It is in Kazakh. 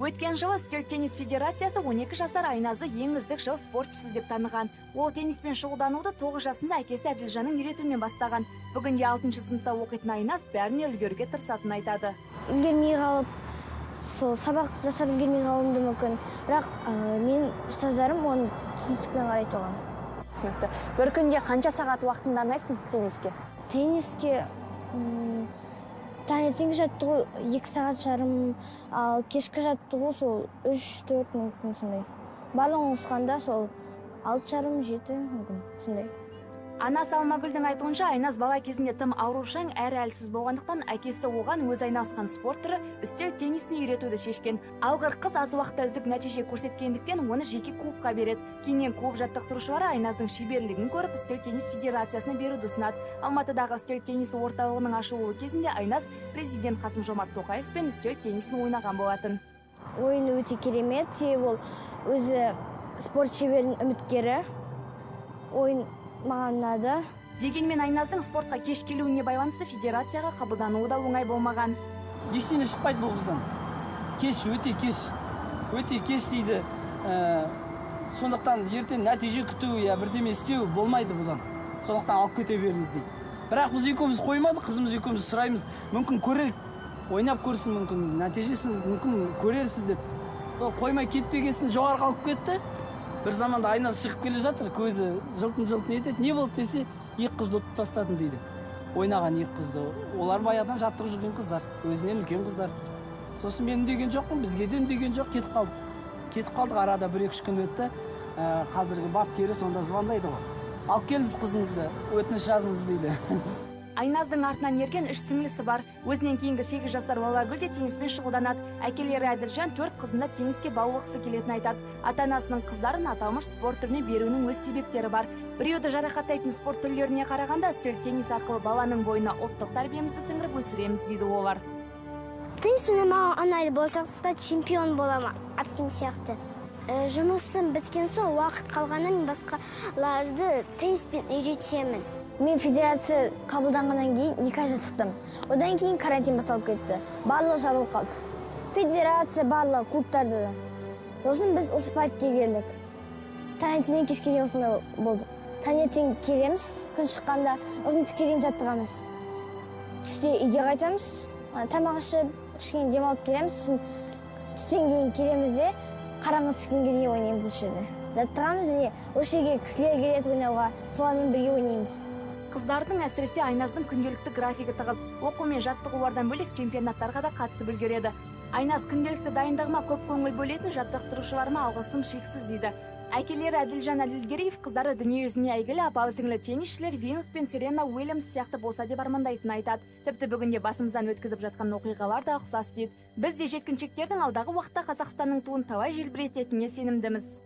Өткен жылы үстел теннис федерациясы 12 жасар Айназды ең үздік жыл спортшысы деп таныған. Ол тенниспен шұғылдануды 9 жасында әкесі Әділжанның үйретуімен бастаған. Бүгінде 6 сыныпта оқитын Айназ бәріне үлгеруге тырысатынын айтады. Үлгермей қалып, сол сабақ жасап үлгермей қалуым да мүмкін. Бірақ мен ұстаздарым оны түсіністікпен қарайды оған. Түсінікті. Бір күнде қанша сағат уақытыңды арнайсың тенниске? Тенниске таңертеңгі жаттығу 2 сағат жарым, ал кешкі жаттығу сол 3-4 мүмкін сондай. Барлығын қосқанда сол 6,5-7 мүмкін сондай. Анасы Алмагүлдің айтуынша, Айназ бала кезінде тым аурушаң әрі әлсіз болғандықтан әкесі оған өз айналысқан спорт түрі үстел теннисін үйретуді шешкен. Алғыр қыз аз уақытта үздік нәтиже көрсеткендіктен оны жеке клубқа береді. Кейіннен клуб жаттықтырушылары Айназдың шеберлігін көріп, үстел теннис федерациясына беруді ұсынады. Алматыдағы үстел теннисі орталығының ашылуы кезінде Айназ президент Қасым-Жомарт Тоқаевпен үстел теннисін ойнаған болатын. Ойын өте керемет, себебі ол өзі спорт шеберінің үміткері. Ойын маған ұнады. Дегенмен Айназдың спортқа кеш келуіне байланысты федерацияға қабылдануы да оңай болмаған. Ештеңе шықпайды бұл қыздан. Кеш, өте кеш. Өте кеш дейді. Сондықтан ертең нәтиже күту, я бірдеме істеу болмайды бұдан. Сондықтан алып кете беріңіз дейді. Бірақ біз екеуміз қоймадық, қызымыз екеуміз сұраймыз. Мүмкін көрер, ойнап көрсін мүмкін, нәтижесін мүмкін көрерсіз деп. Ол қоймай кетпегесін жоғары алып кетті. Бір заманда Айназ шығып келе жатыр, көзі жылтын-жылтын етеді. Не болды десе, екі қызды ұтып тастадым дейді. Ойнаған екі қызды. Олар баяғыдан жаттығып жүрген қыздар, өзінен үлкен қыздар. Сосын мен үндеген жоқпын, бізге де үндеген жоқ, кетіп қалдық. Кетіп қалдық, арада 1-2 күн өтті. Қазіргі бапкері сонда звондайды ғой. Алып келіңіз қызыңызды, өтініш жазыңыз дейді. Айназдың артынан ерген 3 сіңлісі бар. Өзінен кейінгі 8 жасар Лалагүл де тенниспен шұғылданады. Әкелері Әділжан 4 қызында тенниске баулығысы келетінін айтады. Ата-анасының қыздарын аталмыш спорт түріне беруінің өз себептері бар. Біреуді жарақаттайтын спорт түрлеріне қарағанда үстел теннис арқылы баланың бойына ұлттық тәрбиемізді сіңіріп өсіреміз дейді олар. Теннис маған ұнайды, болашақта чемпион боламын, әпкем сияқты. Жұмысым біткен соң уақыт қалғанда мен басқаларды тенниспен үйретемін. Мен федерация қабылданғаннан кейін 2 ай жаттықтым. Одан кейін карантин басталып кетті. Барлығы жабылып қалды. Федерация барлығы, клубтарда да. Сосын біз осы паркке келдік. Таңертеңнен кешке дейін осында болдық. Таңертең келеміз, күн шыққанда, сосын түске дейін жаттығамыз. Түсте үйге қайтамыз, тамақ ішіп, кішкене демалып келеміз, сосын түстен кейін келеміз де, қараңғы түскенге дейін ойнаймыз осы жерде. Жаттығамыз және осы жерге кісілер келеді ойнауға, солармен бірге ойнаймыз. Қыздардың әсіресе Айназдың күнделікті графигі тығыз. Оқу мен жаттығулардан бөлек чемпионаттарға да қатысып үлгереді. Айназ күнделікті дайындығыма көп көңіл бөлетін жаттықтырушыларыма алғысым шексіз дейді. Әкелері Әділжан Әділгереев қыздары дүниежүзіне әйгілі апалы-сіңлі теннисшілер Венус пен Серена Уильямс сияқты болса деп армандайтынын айтады. Тіпті бүгінде басымыздан өткізіп жатқан оқиғалар да ұқсас дейді. Біз де жеткіншектердің алдағы уақытта Қазақстанның туын талай желбірететініне сенімдіміз.